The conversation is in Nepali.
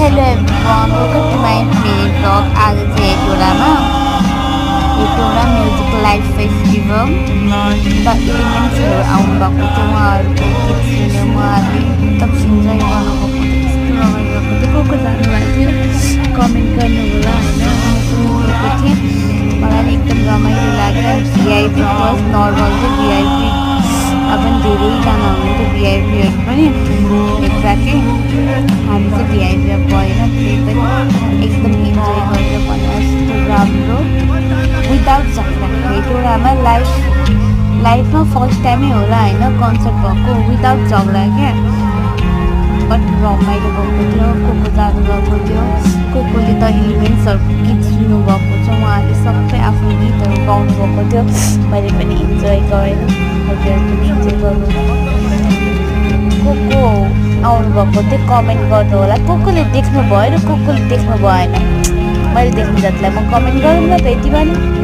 Hello everyone, welcome to my mini blog. आज चाहिँ Hetauda music live festival the एलिमेन्ट्सहरू आउनुभएको थियो। उहाँहरूको गीत सुन्यो, उहाँहरूले एकदम इन्जोय गर्नुभएको थियो। यस्तो रमाइलो भएको थियो। को जानुभएको थियो कमेन्ट गर्नु होला होइन। गएको थिएँ, मलाई पनि एकदम रमाइलो लाग्यो। भिआइपी फर्स्ट नर्मल चाहिँ भिआइपी अब धेरैजना हुनुहुन्थ्यो, भिआइपीहरू पनि एक्ज्याक्टली हामी चाहिँ भिआइपीमा परेन। त्यही पनि एकदम इन्जोय गरेर भने जस्तो राम्रो विदाउट झगडा। हेटौँडामा लाइफमा फर्स्ट टाइमै होला होइन कन्सर्ट भएको विदाउट झगडा क्या। बट रमाइलो भएको थियो। को जानुभएको थियो, कोले त इलिमेन्ट्सहरूको गीत सुन्नुभएको छ। उहाँहरूले सबै आफ्नो गीतहरू गाउनुभएको थियो। मैले पनि इन्जोय गरेँ, हजुर पनि इन्जोय गर्नु। को आउनुभएको थियो कमेन्ट गर्नु होला। कोले देख्नु भयो र कोले देख्नु भएन। मैले देख्नु जतिलाई म कमेन्ट गरौँ न त यति भने।